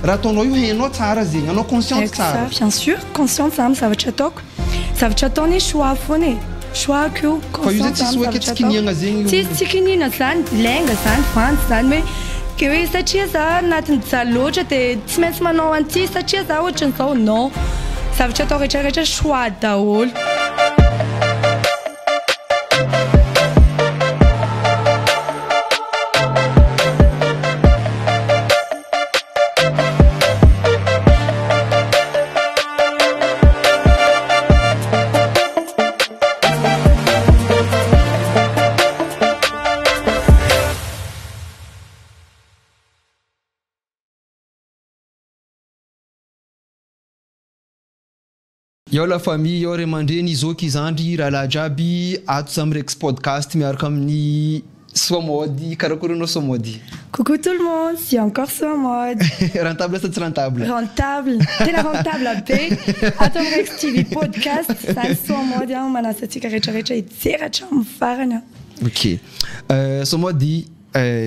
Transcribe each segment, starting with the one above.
Raha ataonao io hainao tsara zegny, anao consciente tsara. Bien sûr, consciente za amin'ny zavatra ataoko. Zavatra atao anie choix foana e. Choix-ko io, Fa io zay consciente za tsisy amin'ny hoe ke zavatra tsy ataoko. kiniagna zegny io. Tsisy tsy kiniana zany, lainga zany, vandy zany hoe ke hoe satria za anatin'ny jaly loatra de tsy maintsy manao an'ity satria za ohatran'izao, non. Zavatra atao rehetra rehetra choix daholo. Yao la famille, yao ray aman-dreny, zoky, zandry, rahalahy jiaby, ato za Rex podcast miaraka amin'ny Soamody, karakory anao Soamody? Coucou tout le monde, c'est encore Soamody. Rentable sa tsy rentable? Rentable, tena rentable be. Ato amin'ny Rex TV podcast, zany Soamody an, manasa antsika rehetrarehetra hijery hatramin'ny farany an. Ok. Soamody,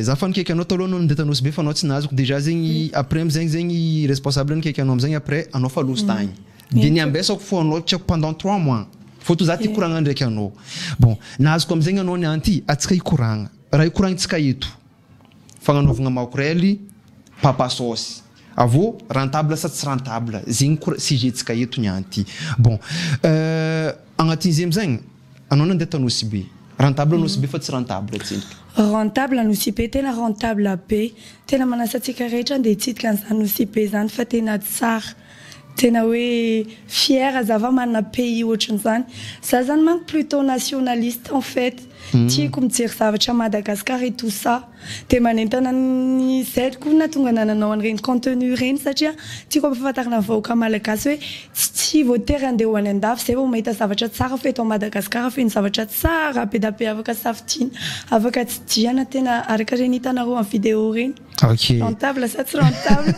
za fa nikaiky anao taloha anao nandeha Nosy Be fa anao tsy nahazoko déjà zegny après amizegny zegny responsable nikaiky anao amizegny après anao fa loso tagny. De niambesako fo anao tsy haiko pendant trois mois. Fôtony za tia hikoragna ndraiky anao. Bon, nahazoko amizegny anao niany ty, atsika hikoragna. Raha hikoragnintsika eto, fagnanaovagna makorely, papa sauce. Avô rentable sa tsy rentable, zegny kora- sujet-tsika eto niany ty. Bon, agnatin'izy amizegny, anao nandeha ta Nosy Be. Rentable Nosy Be fa tsy rentable tsendriky. Rentable Nosy Be, tena rentable be. Tena manasa antsika rehetra andeha hitsidika an'izany Nosy Be zany fa tena tsara. Tena hoe fière za fa manana pays ohatran'izany. Za zany manko plutôt nationaliste en fait. Tiako mijery zavatra Madagascar et tout ça. Dia manentana ny zay koa nahatonga anah nanao an'ireny contenu ireny satria tiako ampahafantarina ny vahoaka malagasy hoe tsy tsy voatery handeha ho any andafy zay vao mahita zavatra tsara fa eto Madagascar feno zavatra tsara be da be afaka safidiana, afaka tsidihana tena araka ireny hitanareo amin'ny vidéo ireny. Ok. Rentable sa tsy rentable?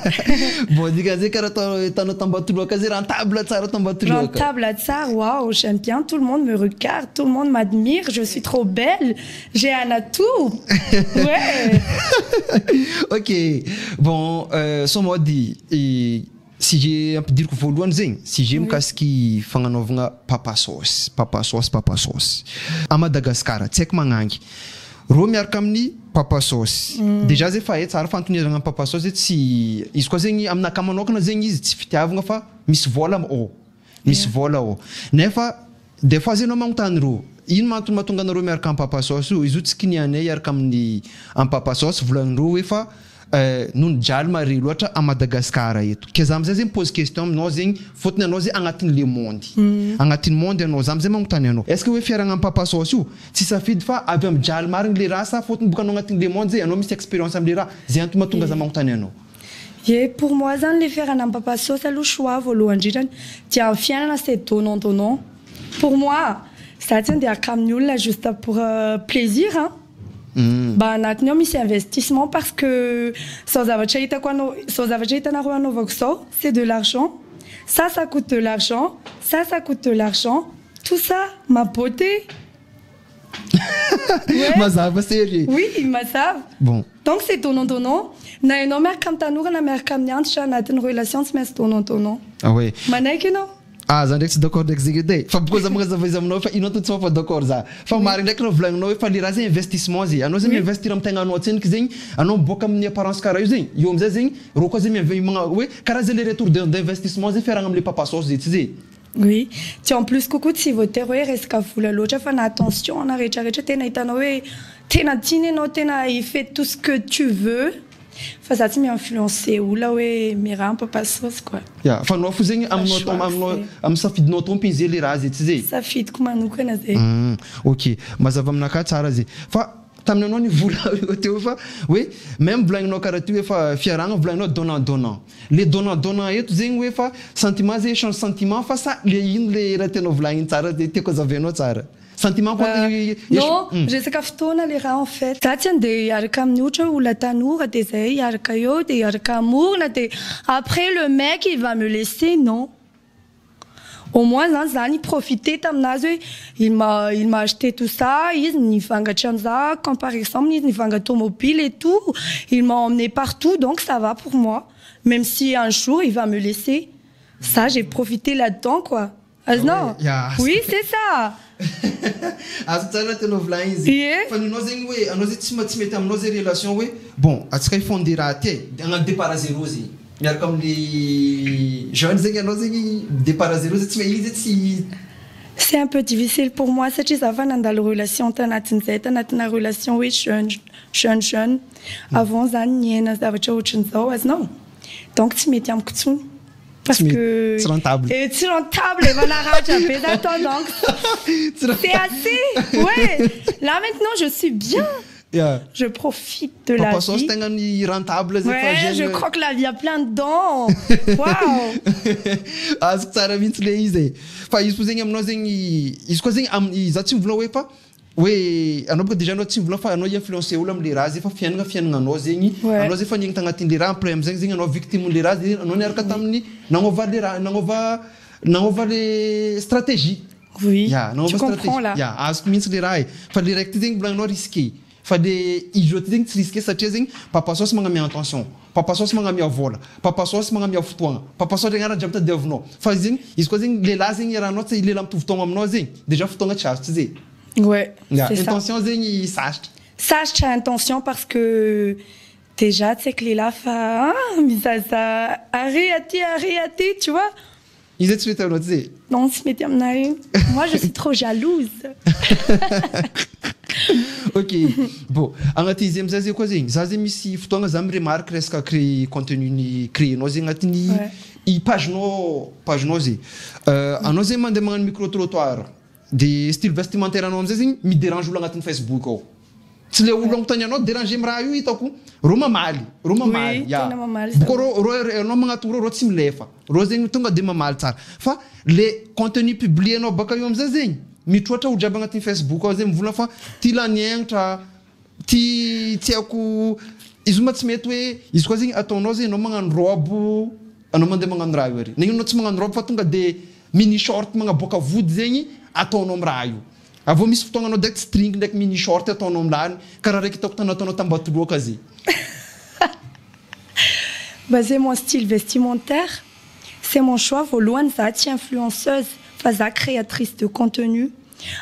Bon dikan'izay karaha atao hitanao t'Ambatoloaka zay rentable tsara t'Ambatoloaka. Rentable tsara, waouh, j'aime bien tout le monde me regarde, tout le monde m'admire, je suis trop belle, j'ai un atout, ouais. Ok, bon sao mody sujet ampidiriko voalohany zegny, sujet mikasiky fagnanaovagna papa sauce, papa sauce, papa sauce. A Madagascar, tsy haiko magnangy, rô miaraka amin'ny papa sauce, déjà zay fa hay tsara fa antony iarahana amin'ny papa sauce zay tsy, izy koa zegny aminakahy manokana zegny izy tsy fitiavagna fa misy vôla ao, misy vôla ao, nefa des fois zay anao magnontany rô, ino ma antony mahatonga anareo miaraka amin'ny papa sauce io, izy io tsy kinianay hiaraka amin'ny amin'ny papa sauce, volagnindreo hoe fa noho ny jaly mare loatra à Madagascar eto, ke za amizay zegny mi-pose question aminao zegny, fôtony anao zegny agnatin'ny le monde, agnatin'ny monde anao, za amizay magnontany anao, est ce que hoe fiarahagna amin'ny papa sauce io tsy safidy fa avy amin'ny jaly marigny le raha sa fôtony boka anao agnatin'ny le monde zay anao misy expérience amle raha, zay antony mahatonga za magnontany anao. Ye, pour moi zany le fiarahana amin'ny papa sauce aloha choix voalohany indrindrany dia amin'ny fiainana c'est donnant donnant, pour moi, za tsy andeha haka amin'ny olona juste pour plaisir an. Mba anatiny ao misy investissement parce que zao zavatra hitako anao zao zavatra hitanareo anaovako zao c'est de l'argent ça ça coute de l'argent ça ça coute de l'argent tout ça ma beauté ouais Mazava sery e. oui mazava Bon. donc c'est donnant donnant na ianao miaraka amin'ny tanora na miaraka amin'ny antitra anatin'ny relation tsy maintsy donnant donnant Ah ouais. manaiky ianao Ah za ndraiky tsy d'accord ndraiky zegny edy e! Fa bôka za magnazava izy aminao fa ino antony tsy mafa d'accord za? Fa marigny ndraiky raha volagninao hoe fa le raha zegny investissement ze, anao zegny mi-investir amy tegnanao tsendriky zegny, anao miboaka amin'ny apparence karaha io zegny, eo amizay zegny rô koa zegny mi-inve- magna hoe karaha zay le retour de d'investissement zay fiarahagna amle papa sauce zay tsy zay? Oui, tsy en plus kokoa tsy voatery hoe resaka vola loatra fa na attention na retraretra tena hitanao hoe tena tiany ianao tena il fait tout ce que tu veux. Fa za tsy mi-influencer olona hoe miaraha am papa sauce quoi. Ya, fa anao fo zegny aminao Choix aminao zay. amin'ny safidinao tompony zay le raha zay tsy zay? Safidiko manokana zay. Hum, ok, mazava aminakahy tsara zay. Fa tamin'ny anao nivola teo fa hoe même volagninao karaha ty hoe fa fiarahagna volagninao donnant donnant. Le donnant donnant eto zegny hoe fa sentiment zay échange sentiment fa sa le ino le raha tianao volagniny tsara de tiako azavainao tsara. Sentiment quoi Non, resaka fotoana le raha en fait. Za tsy andeha hiaraka amin'ny ohatra hoe olona tanora de zay hiaraka eo de hiaraka hamorona de après le mec il va me laisser non. Au moins zany za ni-profiter taminazy hoe il m'a il m'a acheté tout ça, izy nivangatra an'za comme par exemple izy nivanga tomobile et tout, il m'a emmené partout donc ça va pour moi. Même si un jour il va me laisser, ça, j'ai profité là-dedans, quoi. Azonao? Ya. Oui, c'est ça. Azo tsara tianao volagny izy. Ie. Fa ninao zegny hoe anao zegny tsy mety aminao zay relation hoe bon, antsika hifonder raha ty e, de hagnano départ à zéro zegny. Miaraka amin'ny jeune zegny anao zegny départ à zéro zegny tsy izy tsy. C'est un peu difficile pour moi satria za fa nandalo relation tanatin'izay, tanatina relation hoe jeune jeune jeune. Avant zany niaina zavatra ohatran'izao, azonao? Donc tsy mety amiko intsony. Parce que tsy rentable. Eh, tsy rentable, efa naratra be za tao, donc c'est assez. Ouais. Là maintenant je suis bien. Je profite de la Papa sauce vie. tegna ny rentable zay fa Ouais, je jeune. croque la vie à plein dents. Waouh. Azoko tsara mihitsy le izy e. Fa izy koa zegny aminao zegny, izy koa zegny za tsy mivolagna hoe fa hoe anao boka déjà anao tsy mivolagna fa anao influencer olo am'le raha zay fa fiainana fiainagnanao zegny. Anao zay fa niaigny tagnatin'le raha, après am'zegny zegny anao victime le raha zegny, anao niaraka tamin'ny nagnova le raha, nagnova le stratégie. Oui, Ya, nagnova tu comprends stratégie. là. Ya, azoko mihitsy le raha e. Fa le raiky ty zegny volagninao risqué. Fa le izy io ty zegny tsy risqué satria zegny Papa Sauce magnamia attention, Papa Sauce magnamia vola, Papa Sauce magnamia fotoagna, Papa Sauce regny raha jiaby tadiavinao. Fa zegny izy koa zegny lehilahy zegny iarahanao tsy lehilahy mitovy taogno aminao zegny, déjà fotoagna tsy azo tsy zay. Ouais, Ya, c'est ça. intention zegny sarotro. Sarotro intention parce que déjà tu sais que lehilahy fa, ah, mizaza ary aty ary aty, tu vois. Izy tsy mety aminao tsy zay. Non, tsy mety aminahy iny. Moi je suis trop jalouse. Ok, bon, agnaty izy amizay zay koa zegny, za zegny misy fotoagna za miremarque resaka créer contenu ny créenao zegny agnatin'ny i page-nao zegny. Anao zegny mandeha magnano micro trottoir, de style vestimentaire anao amizay zegny midérange olo agnatin'ny Facebook ao. Tsy le olo agnontany anao déranger amy raha io hitako, rô mamaly, rô mamaly, Oui, ya. tena mamaly Boko za. rô anao magnatony rô, rô tsy milefa. Rô zegny tonga de mamaly tsara. Fa le contenu publié anao baka io amizay zegny, mitroatra olo jiaby agnatin'ny Facebook ao zegny mivolagna fa ty lany aignitra, ty tsy haiko, izy io ma tsy mety hoe izy koa zegny ataonao zegny anao magnano robe, anao mandeha magnano raha io ary. Nagnino anao tsy magnano robe fa tonga de mini short magnaboaka vody zegny ataonao amy raha io. Avy eo misy fotoagna anao direct string ndraiky mini short ataonao amy lany, karaha raiky hitako nataonao tambatoloaka zegny. Bah, c'est mon style vestimentaire, c'est mon choix. Voalohany za tsy influenceuse fa za créatrice de contenu.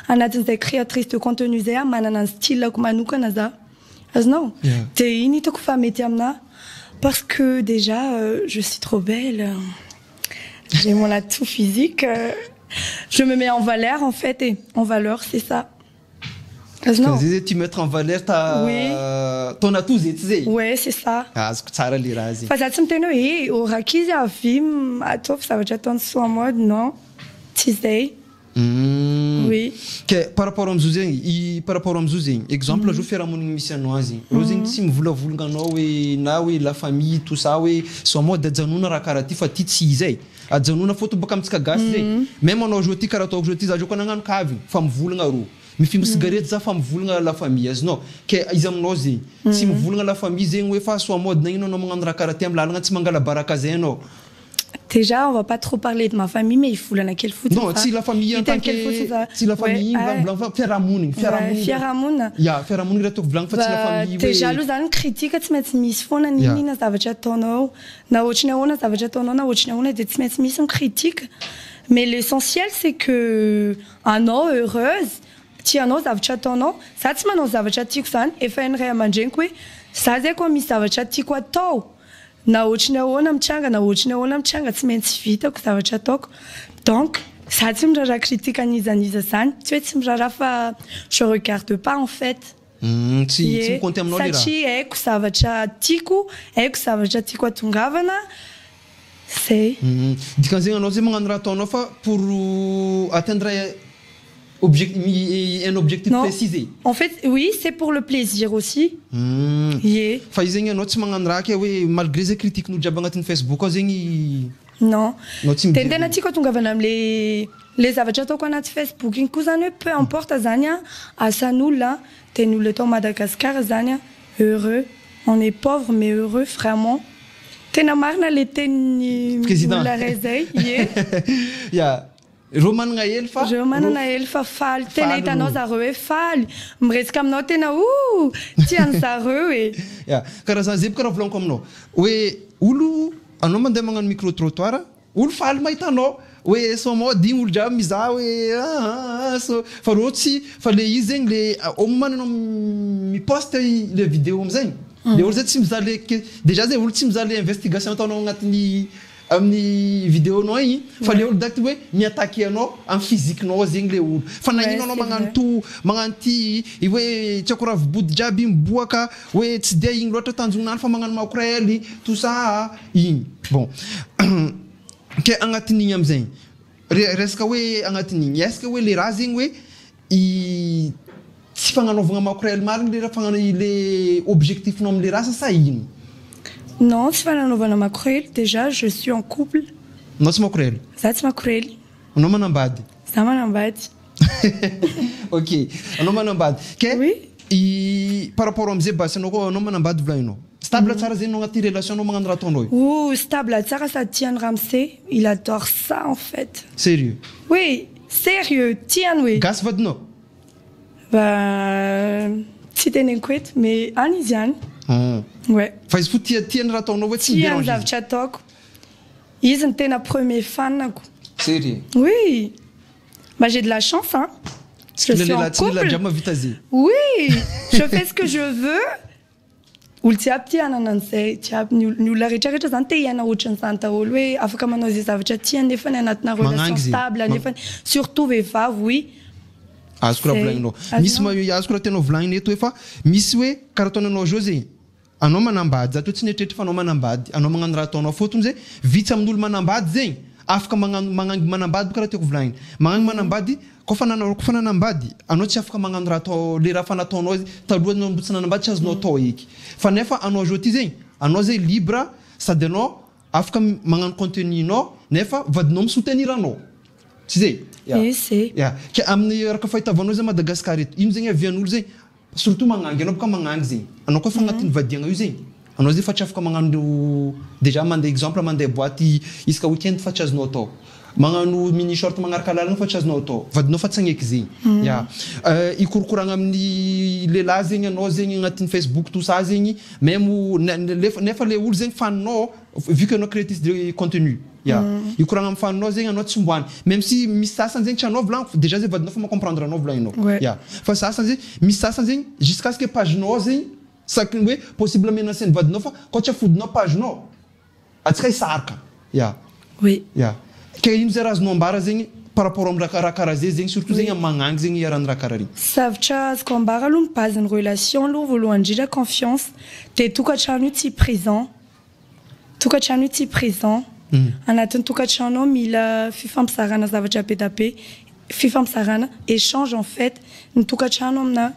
Anatin'izay créatrice de contenu zay aho manana ny style-ako manokana za. Azonao? De iny hitako fa mety aminahy parce que déjà, je suis trop belle. J'ai mon atout physique. Je me mets en valeur en fait, et en valeur c'est ça. Azonao? Zay zay tu mettre en valeur ta Oui. ton atout zay tsy zay? Ouais, c'est ça. Azoko tsara le raha zegny. Fa za tsy miteny hoe eh, orakizy avy ataovy zavatra ataony soa mode, non. Tsy zay. Oui. Ke par rapport amizao zegny, i par rapport amizao zegny, exemple zao fiarahamonigny misy anao zegny. Reo zegny tsy mivolavolagna anao hoe na hoe la famille tout ça hoe soa mode ajanona raha karaha ty fa ty tsy izy e. Ajanona fôtony bôka amintsika gasy zegny. Même anao zao ty karaha ataoko zao ty za zao koa nagnano kaviny fa mivolagna rô. Mifimo cigarette za fa mivolagna la famille azonao. Ke izy aminao zegny, tsy mivolagna la famille zegny hoe fa soa mode nagnino anao magnano raha karaha ty amy lalagna tsy mangala baraka zay anao. Déjà, on va pas trop parler de ma famille, mais il faut la quel foot, Non, ça. tsy la famille en Il tant t'aime quel que foot, ça. tsy la famille, Ouais, blanc, ouais. blanc, fa fiarahamonigny, fiarahamonigny. Ouais, fiarahamonina. Ya, fiarahamonigny raha ataoko volagny fa tsy la Bah, famille déjà hoe aloha zany critique tsy maintsy misy foana Ya. n'inona zavatra ataonao, na ohatry ny ahoana zavatra ataonao, na ohatry ny ahoana de tsy maintsy misy critique. Mais l'essentiel c'est que anao heureuse, tianao zavatra ataonao. Za tsy manao zavatra tiako zany, efa hain'ny ray aman-dreniko hoe za zay koa misy zavatra tiako atao. Na ohatry ny ahoana mitranga, na ohatry ny ahoana mitranga, tsy maintsy vitako zavatra ataoko. Donc, za tsy miraharaha critique an'iza n'iza zany. Tsy hoe tsy miraharaha fa je regarde pas en fait. Tsy Ie, mikonty aminao le raha. Satria haiko zavatra tiako, haiko zavatra tiako atongavana. Zay. Dikan'izegny anao zay magnano raha ataonao fa pour atteindre un objectif Non. précisé. En fait, oui, c'est pour le plaisir aussi. Ie. Fa izy zegny anao tsy magnano raha ke hoe malgré zay critique n'olo jiaby agnatin'ny Facebook ao zegny. Non. Anao tsy De mijery. tena tiako atongavana am'le le zavatra ataoko anaty Facebook iny koa zany hoe peu importe zany a, asan'olona, de ny olona eto Madagascar zany a, heureux. On est pauvre mais heureux vraiment. Tena marina le tenin'ny Président. olona ray zay. Ie. Ya. Reo manana hely fa Reo manana hely fa faly. Tena Faly hitanao reo. zareo hoe faly. Miresaka aminao tena ouh, tiany zareo e. Ya, karaha zany zay boka raha volaniko aminao. Hoe olo Anao mandeha magnano micro trottoir, olo faly mahita anao hoe Soamody igny olo jiaby mizaha hoe aa so fa reo tsy fa le izy zegny le au moment anao mi-poste le vidéo amizegny le olo zay tsy mizaha le ke déjà zay olo tsy mizaha le investigation ataonao agnatin'ny amin'ny vidéo-nao igny fa le olo direct hoe mi-attaquer anao amin'ny physique-nao zegny le olo fa nagnino anao magnano to magnano ty hoe tsy haiko ravibody jiaby miboaka hoe tsy de igny loatra tanjognany fa magnano makorely tout ça igny. Bon, ke agnatin'igny amizegny resaka hoe agnatin'igny est-ce que hoe le raha zegny hoe i tsy fagnanaovagna makorely marigny le raha fagnano le objectif-nao am'le raha sa ino? Non, tsy fananaovana makorely. Déjà, je suis en couple. Anao tsy makorely? Za tsy makorely. Anao manambady? Za manambady. Ok, anao manambady ke Oui. i par rapport amizay basy anao koa anao manambady volagninao stable tsara zegny anao agnaty relation anao magnano raha ataonao io? Ouh, stable tsara sady tiany ramose. Il adore ça en fait. Sérieux? Oui, sérieux, tiany hoe. Gasy vadinao? Bah, tsy teneniko eto, mais any izy any. Ouais. Fa izy fo tia tiany raha ataonao hoe tsy Tiany midérange izy? zavatra ataoko. Izy ny tena premier fan-ako. Sérieux? Oui. Bah, j'ai de la chance, hein. Je suis en Tsy lehilahy couple. jiaby mahavita zay. Oui, je fais ce que je veux. Olo jiaby tia hanana an'izay, jiaby ny olona rehetrarehetra zany te hiaina ohatran'izany daholo hoe afaka manao izay zavatra tiany nefa ny anatina relation Magnangy zay. stable nefa surtout vehivavy, oui. Azoko raha Zay. volagninao. Azonao? Misy azoko raha tianao volagnina eto hoe fa misy hoe karaha ataonao zao zegny. Anao manambady, za to tsy nieritreritra fa anao manambady, anao magnano raha ataonao fôtony zay vitsy amin'olo manambady zegny afaka magnano magnangy manambady karaha tiako volagnina. Magnangy manambady koa fa nanao koa fa nanambady anao tsy afaka magnano raha atao le raha fa nataonao taloha anao mbo tsy nanambady tsy azonao atao eky. Fa nefa anao zao ty zegny anao zay libre sady anao afaka magnano contenu-nao nefa vadinao misoutenir anao. Tsy zay? Ya. Eh, zay. Ya. Ke amin'ny araka fahitavanao zay Madagascar eto, ino zegny avian'olo zegny surtout magnangy anao boka magnangy zegny. Anao koa fa agnatin'ny vadiagna io zegny. Anao zay fa tsy afaka magnano déjà mandeha exemple mandeha boîte isaka week-end fa tsy azonao atao. Magnano mini short magnaraka lalana fa tsy azonao atao. Vadinao fa tsy agneky zegny. Ya. Ikorokoragna amin'ny lehilahy zegny anao zegny agnatin'ny Facebook tout ça zegny même nefa le olo zegny faninao vu que anao créatrice de contenu. Ya. Ikoragna amin'ny faninao zegny anao tsy mboany. Même si misy sasany zegny tsy anao volagniko déjà zay vadinao fa ma-comprendre anao volagninao. Ya. Fa sasany zegny misy sasany zegny jusqu'à ce que page-nao zegny saky hoe possible menacer ny vadinao fa koa tsy afodinao page-nao atsika hisaraka. Ya. Oui. Ya. Ke ino zay raha azonao ambara zegny par rapport amin'ny raha karaha zay zegny surtout zegny amin'ny magnangy zegny iharan'ny raha karaha regny? Zavatra azoko ambara aloha ny base ny relation aloha voalohany indrindra confiance de tokantrano io tsy prison. Tokantrano io tsy prison. Anatin'ny tokantrano ao mila fifampizarana zavatra be da be, fifampizarana échange en fait ny tokantrano amina.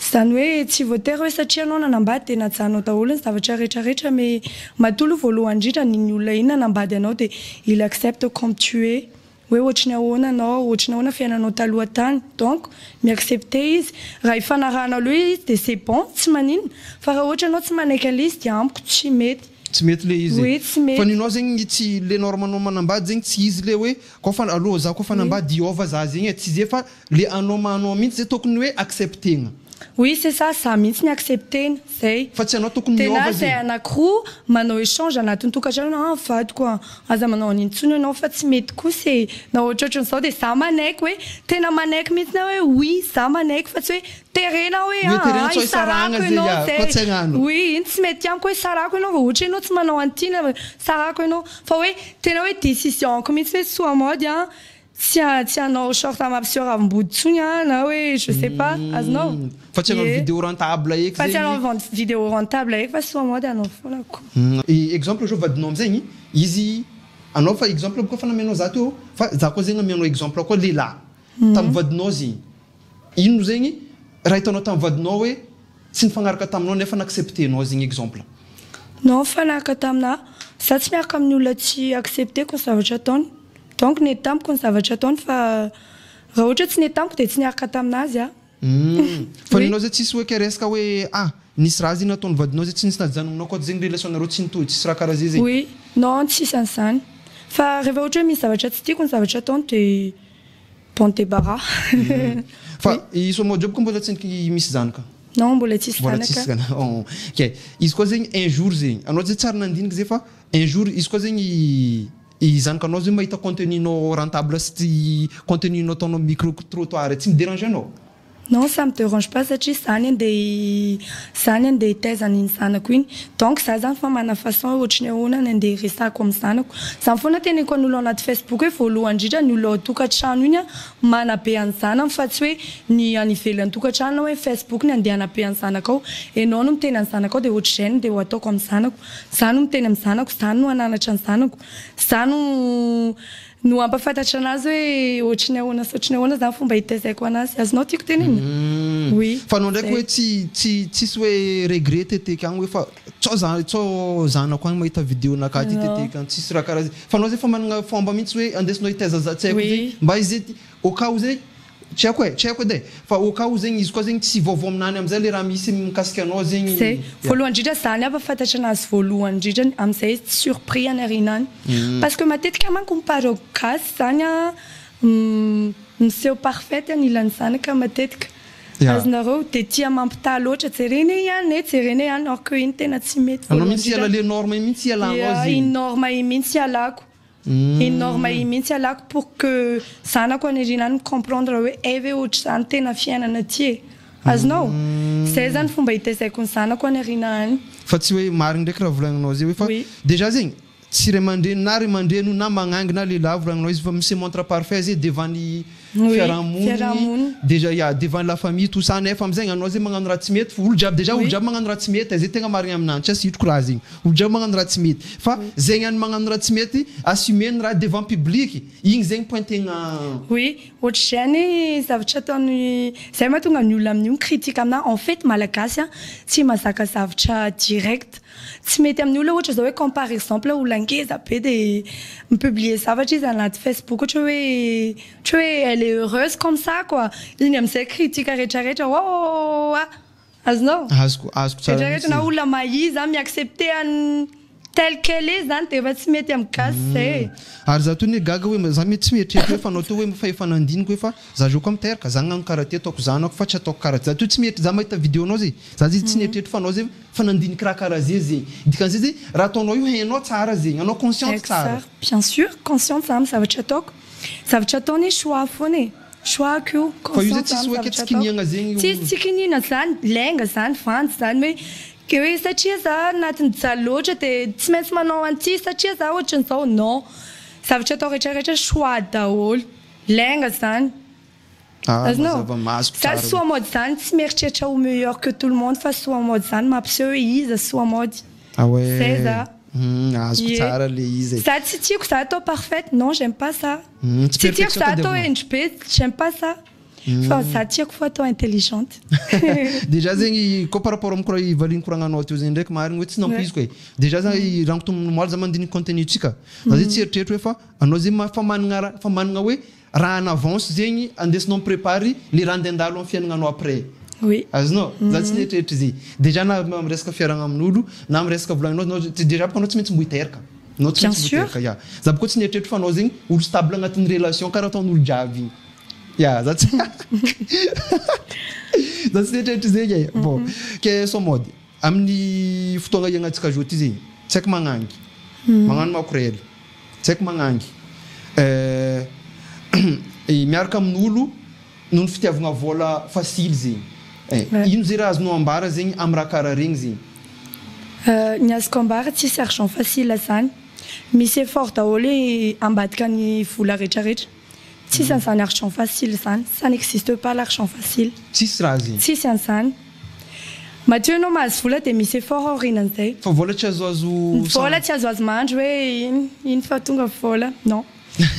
Zany hoe tsy voatery hoe satria anao nanambady de najanao daholo ny zavatra rehetrarehetra mais matoa aloha voalohany indrindra ny olona iny nanambady anao de il accepte comme tu es hoe ohatry ny ahoana anao, ohatry ny ahoana fiainanao taloha tany. Donc mi-accepter izy. Raha ifanarahana aloha izy de c'est bon, tsy maninona. Fa raha ohatra anao tsy manaiky an'ilay izy de amiko tsy mety. Tsy mety le izy. Oui, tsy mety. Fa ninao zegny tsy le norme anao manambady zegny tsy izy le hoe koa fa aloha za koa fa nanambady hiova za zegny e, tsy zay fa le anao manao mihitsy zay tokony hoe acceptena. Oui, c'est ça, za mihitsy ny acceptena, zay. Fa tsy anao tokony Tena miova zay zegny. anankiroa manao échange anatin'ny tokantrano, ah vadiko ah, aza manao an'iny intsony ianao fa tsy mety kosa e. Na ohatrohatran'izao de za manaiky hoe tena manaiky mihitsy na hoe oui, za manaiky fa tsy hoe terena hoe Hoe terena ah, tsy hoe hisarako hisarahana zay, ianao ya, zay. koa tsy hagnano. Oui, iny tsy mety amiko hoe hisarako ianao fa ohatra ianao tsy manao an'ity na sarako ianao. Fa hoe tena hoe décision-ko mihitsy hoe Soamody ah, tsy hanao short mampiseho ravim-body intsony ah, na hoe je sais pas, azonao? Fa tsy hanao Ie. vidéo rentable eky Fa tsy zegny. hanao vidéo rentable eky fa Soamody hanao foana ko. I exemple zao vadinao amizegny izy anao fa exemple boka fa namianao za teo fa za koa zegny amianao exemple koa lehilahy. Tamin'ny vadinao zegny. Ino zegny raha hitanao tamin'ny vadinao hoe tsy nifagnaraka taminao nefa na-acceptenao zegny exemple? Non, nifanaraka tamina. Za tsy miaraka amin'ny olona tsy accepteko ny zavatra ataony. Donc nety tamiko ny zavatra ataony fa raha ohatra tsy nety tamiko de tsy niaraka taminazy aho. Fa Oui. ninao zay tsisy hoe ke resaka hoe ah nisy raha zegny nataon'ny vadinao zay tsy nisy najanonao koa zegny relation-nareo tsy nitohy tsisy raha karaha zay zegny. Oui, non tsisy an'izany. Fa rehefa ohatra hoe misy zavatra tsy tiako ny zavatra ataony de bon débarras. Fa i Soamody io boka mbola tsy misy zanaka. Non, mbola tsisy Mbola zanaka. tsisy zanaka. Oh. Ok. Izy koa zegny un jour zegny anao zay tsara nandiniky zay fa Un jour izy koa zegny i zanakanao zegny mahita contenu-nao rentable sy tsy contenu-nao ataonao micro trottoir tsy mi-déranger anao? Non, ça me derange pas satria za ny andeha za ny andeha hitaiza an'iny zanako iny, donc za zany fa manana façon hoe ohatry ny ahoana ny andeha hiresahako amin'ny zanako, zany foana teneniko an'olo anaty facebook hoe voalohany indrindra ny olona ao an-tokantrano iny an manabe an'ny zanany fa tsy hoe ny any ivelan'ny tokantrano na hoe facebook ny andeha hanabe an'ny zanakao, enao no miteny an'ny zanakao dia ohatr'izay no andeha ho ataoko amin'ny zanako, za no miteny amin'ny zanako, za no hananatra ny zanako, za no no hampafantatra anazy hoe ohatry ny ahoana sy ohatry ny ahoana zany fomba hitaizako anazy. Azonao tiako tenenina? Oui. Fa anao ndraiky hoe tsy tsy tsisy hoe regret teteky agny hoe fa tsao za tsao zanako agny mahita video nakahy ty teteky agny tsisy raha karaha zay fa anao zay efa managna fomba mintsy hoe andesinao hitaiza za tsy haiko zay mba izy au cas où zay Tsy haiko e, tsy haiko edy e, fa au cas où zegny izy koa zegny tsy vaovao aminany amizay le raha misy mikasika anao zegny. Zay, voalohany indrindra zany aby fantatra anazy voalohany indrindra amizay izy tsy surpris any aoriana any, parce que matetika manko ny parents gasy zany an miseho parfaite anilan'ny zanaka matetika, azonareo, de tia mampitaha loatra, jerena e ihany e, jerena e ihany, or que iny tena tsy mety Anao voalohany mihitsy hiala indrindra, le norme iny mihitsy hialanao ya zegny. iny norme iny mihitsy hialako. Iny norme iny mihitsy alako pour que zanako any aoriana any mi-comprendre hoe hay ve ohatr'izany tena fiainana aty e! Azonao? Zay zany fomba hitaizako ny zanako any aoriana any. Fa tsy hoe marigny ndraiky raha volagninao zay hoe fa déjà zegny tsy ray aman-dreny na ray aman-dreny io na magnangy na lehilahy volagninao izy fa mi se montre parfait zay devant ny fiarahamonigny déjà ya devant la famille tout ça nefa amizay anao zay magnano raha tsy mety fa olo jiaby déjà olo jiaby magnano raha tsy mety e zay tegna marigny aminany tsy asitriko raha zegny Olo jiaby magnano raha tsy mety fa zegny any magnano raha tsy mety assumer ny raha devant public igny zegny point tegna. Oui, ohatr'izay anie zavatra ataon'ny, zay mahatonga ny olona amin'io mi-critique aminah, en fait malagasy an tsy mahazaka zavatra direct, tsy mety amin'ny olona ohatra zao hoe comme par exemple olona ngeza be de mi-publier zavatra izy anaty facebook ohatra hoe ohatra hoe elle est heureuse comme ça quoi, iny amizay critique retraretra wawawawa. Azonao? Azoko, azoko tsara Rehetra rehetra na mihitsy. olona mahia zany mi-accepter an'i tel qu'elle est zany de efa tsy mety amin'ny gasy zay e. Ary za toy ny gaga hoe za mety tsy mieritreritra hoe fanao teo hoe fa efa nandiniko hoe fa za zao koa miteraka za agnano karaha ty ataoko zanako fa tsy ataoko karaha ty za toy tsy mieritreritra za mahita video nao zay za zay tsy nieritreritra fanao zay fa nandiniky raha karaha zay zegny dikan'izay zay raha ataonao io hainao tsara zegny anao consciente Haiko tsara. tsara. Bien sûr, consciente za amin'ny zavatra ataoko. Zavatra atao anie choix foana e. Choix-ko io, Fa io zay consciente tsisy zany hoe ke zavatra tsy ataoko. kiniagna zegny io. Tsisy tsy kiniana zany, lainga zany, vandy zany hoe ke hoe satria za anatin'ny jaly loatra de tsy maintsy manao an'ity satria za ohatran'izao, non. Zavatra atao rehetra rehetra choix daholo. Lainga zany. Ah Azonao? mazava mazoko Za tsara. soa mode zany tsy mieritreritra ho meilleur que tout le monde fa soa mode zany mampiseho hoe iza soa mode. Ah ouais. Zay za. Hum azoko Ie. tsara le izy e. Za tsy tiako za atao parfaite, non j'aime pas ça. Hum tsy Tsy tiako perfection za atao tadiavinao. hendry be, j'aime pas ça. Fa za tiako fo atao intelligente. Déjà zegny koa par rapport am kora- valin'ny koragnanao teo zegny ndraiky marigny hoe tsy nampoiziko e. Déjà za i rangoto omaly za mandiniky contenu tsika, za zegny tsy eritreritro hoe fa anao zegny ma- fa managna raha fa managna hoe raha en avance zegny andesinao mi-prepare le raha andeha handalo am fiaignananao après. Oui. Azonao? Za tsy nieritreritra izay. Déjà na am resaka fiarahagna amin'olo na am resaka volagninao anao déjà bôka anao tsy maintsy mbo hiteraka. Anao tsy Bien maintsy mbo sûr. hiteraka ya. Za bôka tsy nieritreritra fa anao zegny olo stable agnatin'ny relation karaha ataon'olo jiaby igny. Ya, za tsy za tsy nieritreritra zegny e. Bon, ke sao mody amin'ny fotoagna iaignantsika zao ty zegny, tsy haiko magnangy, magnano makorely, tsy haiko magnangy, miaraka amin'olo Noho ny fitiavagna vôla facile zegny. Eh, ino zay raha azonao ambara zegny am raha karaha regny zegny? Ny azoko ambara tsisy argent facile zany. Misy effort daholo ambadika ny vola rehetra rehetra. Tsisy an'izany argent facile zany. Ça n'existe pas l'argent facile. Tsisy raha zegny. Tsisy an'izany. Matoa ianao mahazo vola dia misy effort aorianan'izay. Fa vôla tsy azoazo Ny vôla tsy azoazo mandry hoe iny iny fa tonga vola. Non.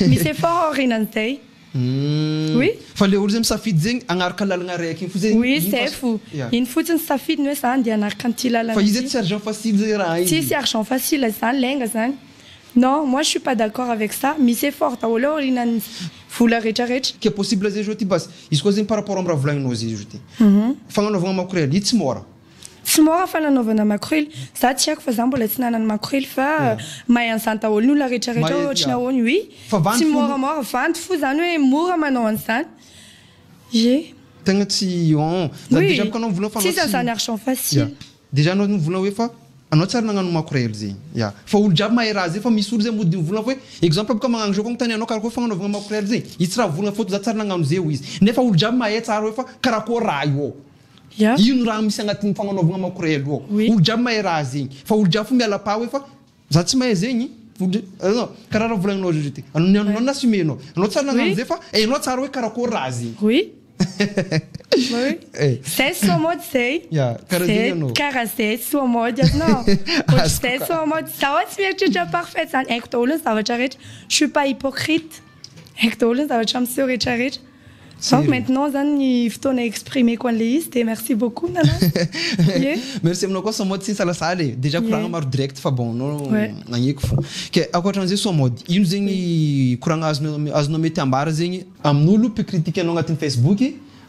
Misy effort aorianan'izay. Oui. Fa le olo zay misafidy zegny agnaraka lalagna raiky igny fo zegny. Oui Iny zay fa- fo. Ya. Iny fotsiny safidiny hoe za andeha hanaraka an'ity lalana Fa izy ity. tsy argent facile zay raha igny. Tsisy argent facile zany, lainga zany. Non, moi je suis pas d'accord avec ça, misy effort daholo aorianan'ny vola rehetra rehetra. Ke possible zay zao ty basy. Izy koa zegny par rapport am raha volagninao zay zao ty. Fagnanaovagna makorel io tsy mora. Tsy mora fananaovana makorely. Za tsy haiko fa za mbola tsy nanana makorely fa mahay an'izany daholo ny olona rehetra rehetra hoe Mahay, ohatry ny ya. ahoana. Oui. Fa vandy Tsy fo moramora, vandy fo zany hoe mora manao an'izany. Ie. Tegna tsy on. Za Oui. déjà bôka anao mivolagna fa anao Tsisy tsy an'izany argent facile. Ya. Déjà anao mivolagna hoe fa. Anao tsary nagnano makorel zegny ya fa olo jiaby mahay raha zay fa misy olo zay mody mivolagna fa hoe exemple boka magnano zao koa agnontany anao karakôry fagnanaovagna makorel zegny izy tsy raha volagna fôtony za tsary nagnano zay hoy izy nefa olo jiaby mahay tsara hoe fa karakôry raha io ao Ya. ino raha misy agnatin'ny fagnanaovagna makorel io ao Oui. olo jiaby mahay raha zegny fa olo jiaby fo miala pa hoe fa za tsy mahay zegny olo jiaby non karaha raha volagninao zao ty anao n'assumenao anao tsary nagnano Oui. zay fa hainao tsara hoe karakôry raha zegny Oui. Oui. Eh. Zay Soa Mode zay. Ya, karaha zegny Zay anao. karaha zay Soa Mode azonao. Ohatry zay Azoko. Soa Mode. Zaho tsy mieritreritra parfaite zany. Haiko daholo ny zavatra rehetra. Je suis pas hypocrite. Haiko daholo ny zavatra miseho rehetra rehetra. Donc Sérieux? maintenant zany ny fotoana exprimeko an'le izy de merci beaucoup Nana. Ye. Merci aminao koa Soa Mode tsy nisalasala e. Déjà koragna Ye. maro direct fa bon anao Ouais. nagneko fo. Ke ankoatran'izay Soa Mode, ino zegny koragna azonao azonao mety ambara zegny amin'olo mpicritique anao agnatin'ny Facebook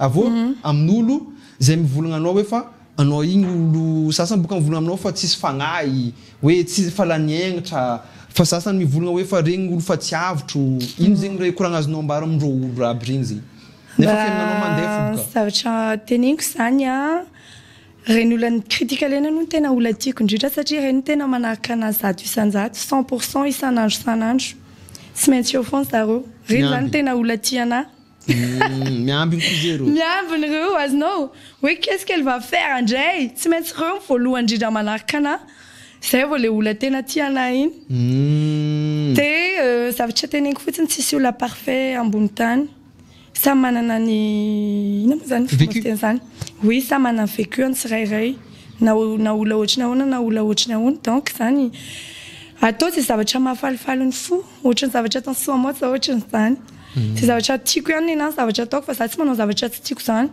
avô amin'olo zay mivolagna anao hoe fa anao igny olo sasany boka mivolagna aminao fa tsisy fagnahy, hoe tsy fa lany aignatra, fa sasany mivolagna hoe fa regny olo fa tsy avotro. Ino zegny re koragna azonao ambara amindreo olo aby regny zegny? Nefa fiaignanao mandeha fo boka. Zavatra teneniko zany a, reny olona critique reny aloha no tena olona tiako indrindra satria reny tena manaraka anazy 100%, 100% isan'andro isan'andro. Tsy maintsy eo foana zareo. Reny zany Miambiny. tena olona tia anahy. Miambiny koa zay reo. Miambiny reo azonao. Hoe qu'est-ce qu'elle va faire indray? Tsy maintsy reo voalohany indrindra manaraka anahy. Zay vao le olona tena tia anahy iny. De zavatra teneniko fotsiny tsisy olona parfait ambony tany. Samy manana ny ino moa zany fomba Vécu. fiteny zany? Oui, samy manana ny vécu ny tsirairay. Na na olona ohatry ny ahoana na olona ohatry ny ahoana. Donc zany atao zay zavatra mahafalifaly ny fo, ohatry ny zavatra ataon'ny Soa Mode zao ohatry ny zany. Zay zavatra tiako ihany ny anahy zavatra ataoko fa za tsy manao zavatra tsy tiako zany.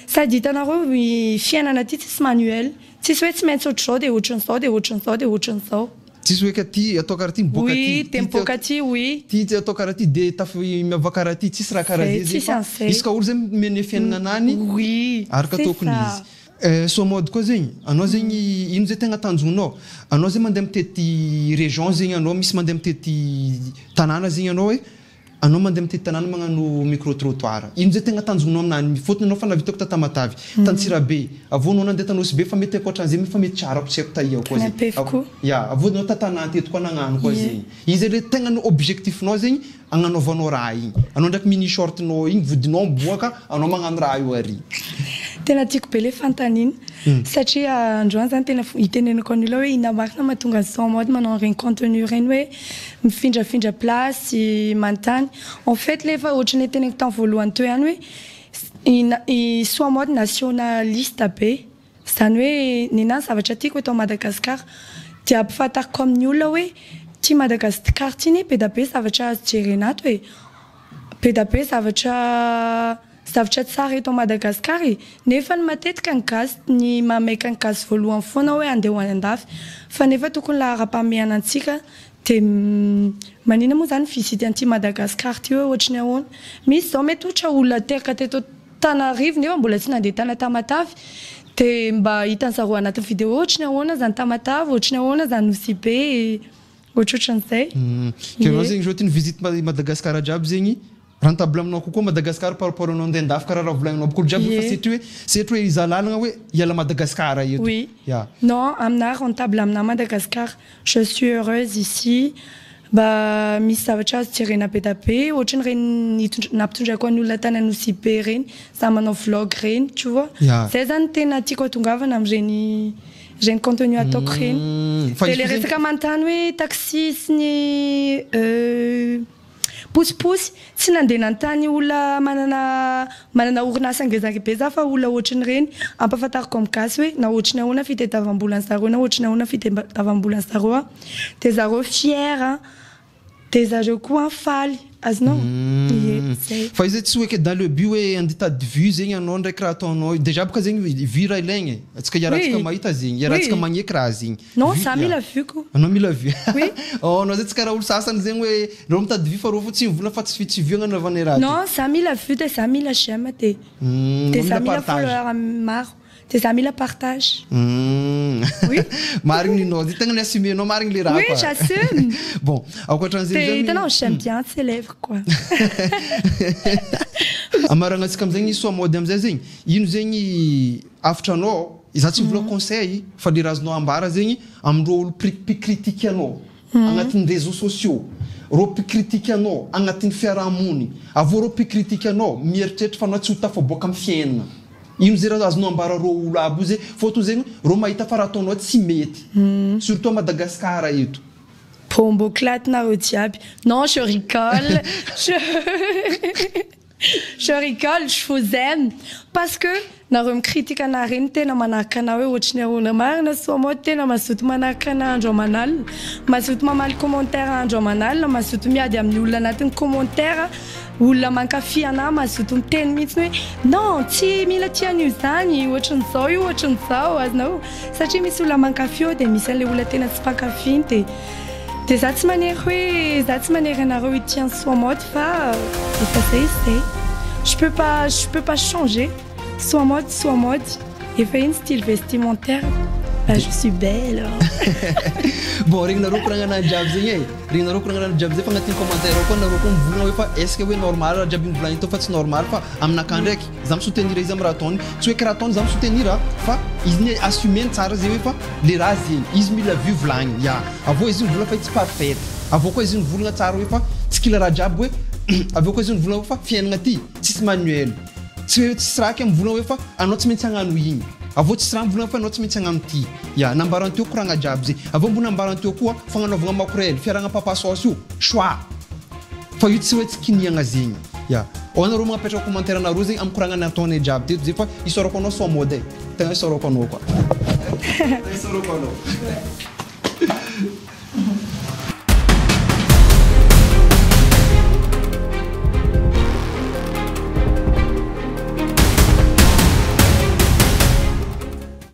Sady hitanareo ny fiainana aty tsisy manuel. Tsisy hoe tsy maintsy ohatr'izao de ohatran'izao de ohatran'izao de ohatran'izao. Tsisy hoe ka ty atao karaha ty miboaka Oui, ty. de miboaka aty, oui. Ty ty atao karaha ty de tafy miavaka karaha ty tsisy raha karaha Zay, zay tsisy fa an'izay. Isaka olo zay mene fiainana anany Oui, araka c'est tokony ça. izy. Soa Mode koa zegny, anao zegny ino zay tegna tanjonao? Anao zegny mandeha mitety région zegny anao, misy mandeha mitety tanàna zegny anao hoe anao mandeha mitety tanàna magnano micro trottoir. Ino zay tegna tanjonao aminany? Fôtony anao fa nahavitako Tamatave, Tantsirabe, avô anao nandeha Tanosy be fa mety ankoatran'izay fa mety tsara tsy haiko tahia koa Tany zegny. Ampefy koa. Ya, avô anao tatanà teto koa nagnano koa Ye. zegny. Izy le tegna ny objectifinao zegny agnanaovanao raha igny. Anao ndraiky mini shortinao igny vodinao miboaka anao magnano raha io ary. Tena tiako be le fanontaniana satria androany zany tena itenenako an'olona hoe inona marina mahatonga ny Soa Mode manao an'ireny contenu ireny hoe mifindrafindra place manontany. En fait le efa ohatry ny teneniko tamin'ny voalohany teo ihany hoe i Soa Mode nationaliste be. Zany hoe ny anahy zavatra tiako eto Madagasikara dia ampifantariko amin'ny olona hoe ty Madagasikara ty ne be dia be zavatra azo jerena ato e. Be dia be zavatra tsara eto Madagasikara e. Nefa ny matetika ny gasy ny mameky ny gasy voalohany foana hoe andeha ho any andafy. Fa nefa tokony laharam-pahamehana antsika de manina moa zany visite an'ity Madagasikara ty hoe ohatry ny ahoana. Misy zao mety ohatra olona teraka teto Tanarivo nefa mbola tsy nandeha tany Tamatave. De mba hitan'zareo anatin'ny vidéo ohatry ny ahoana zany Tamatave, ohatry ny ahoana zany Nosy Be, ohatrohatran'izay. Ke anao Ye. zegny zao ty ny visite Madagasikara jiaby zegny rentable aminao kokoa Madagasikara par rapport anao andeha andafy karaha raha volagninao boko jiaby fa Ye. setry hoe iza lalagna hoe hiala Madagasikara eto. Oui. Ya. Non, aminahy rentable aminahy Madagascar. Je suis heureuse ici. Mba misy zavatra azo jerena be dia be ohatry ny reny nampitondraiko an'ny olona tany Nosy Be reny, za manao vlog reny, tu vois. Ya. Zay zany tena tiako atongavana amin'ireny reny contenu ataoko reny. Fa De izy le koa zegny resaka manontany hoe taxi sy ny posiposy tsy nandeha nanontany olona manana orinasa ngeza be za fa olona ohatry ny reny ampahafantariko amin'ny gasy hoe na ohatry ny ahoana fitadiavam-bolan'ny zareo na ohatry ny ahoana fitadiavam-bolan'ny zareo a. De zareo fier a. De zareo koa faly azonao. Ie, zay. Fa izy tsy hoe ke dans le but hoe andeha hitady vue zegny anao ndraiky raha ataonao. Déjà boka zegny vue raha ilaigny e. Antsika iarahantsika Oui. mahita zegny, iarahantsika Oui. magneky raha zegny. Non, Vue, za ya. mila vue ko. Anao mila vue. Oui. Oh, anao zay tsy karaha olo sasany zegny hoe reo mitady vue fa reo fo tsy mivola fa tsy vue agnanaovana raha ty. Non, za mila vue de za mila j'aime de. De anao za mila mila partage. follower maro. De za mila partage. Oui. Marigny ninao, zay tegna ny assumenao marigny le raha Oui, quoi. j'assume. Bon, ankoatran'izay De amizay hitanao, j'aime bien ses lèvres quoi. Amaragna antsika amizay Soa Mode amizay zegny. Ino zegny hafitranao Izaho tsy mivola conseil fa le raha azonao ambara zegny amindreo olo mpi-critique anao agnatin'ny réseaux sociaux, reo mpi-critique anao agnatin'ny fiarahamony, avy eo reo mpi-critique anao mieritreritra fa anao tsy ho tafaboaka amin'ny fiainana. Ino zay raha azonao ambara reo olo aby io zay? Fôtony zegny reo mahita fa raha ataonao tsy mety. Surtout à Madagascar eto. Bomboclaat nareo jiaby. Non, je rigole. Je rigole, je vous aime. Parce que nareo mi-critique anahy reny tena manaraka anahy hoe ohatry ny ahoana marina Soamaody tena mazoto manaraka anahy andro aman'alina. Mazoto mamaly commentaire andro aman'alina, mazoto miady amin'ny olona anatin'ny commentaire, olona mankafy anahy mazoto miteny mihitsy hoe non tsy mila tia an'io zany, ohatrin'izao io, ohatrin'izao, azonao. Satria misy olona mankafy eo dia misy an'ilay olona tena tsy mpankafy iny dia dia za tsy manery hoe za tsy manery anareo hitia an'i Soamaody fa efa zay izy zay. Je peux pas je peux pas changer Soamaody Soamaody efa iny style vestimentaire bah je suis belle. Bon regninareo koragnana jiaby zegny e, regninareo koragnana jiaby zegny fa agnatin'ny commentaire ao koa nareo koa mivolagna hoe fa est ce que hoe normal raha jiaby nivolagny teo fa tsy normal fa aminakahy ndraiky za mi-soutenir izy amy raha ataony, tsy hoe karaha ataony za mi-soutenir fa izy ny assumer-ny tsara zegny hoe fa le raha zegny izy mila vue volagniny ya, avy eo izy mivolagna fa izy tsy parfaite, avy eo koa izy mivolagna tsara hoe fa tsy kila raha jiaby hoe avy eo koa izy mivolagna fa fiaignana ty tsisy manuel, tsy hoe tsisy raha ke mivolagna hoe fa anao tsy maintsy hagnano igny, avy eo tsisy raha mivolagna fa anao tsy maintsy hagnano ty, ya nambarany teo koragna jiaby zegny, avy eo mbo nambarany teo koa fagnanaovagna makorel, fiarahagna papa sauce io choix fa io tsy hoe tsy kiniagna zegny, ya ao anareo magnapetraka commentaire anareo zegny amy koragna nataonay jiaby teto zay fa isaorako anao Soamaody e, tegna isaorako anao koa, isaorako anao.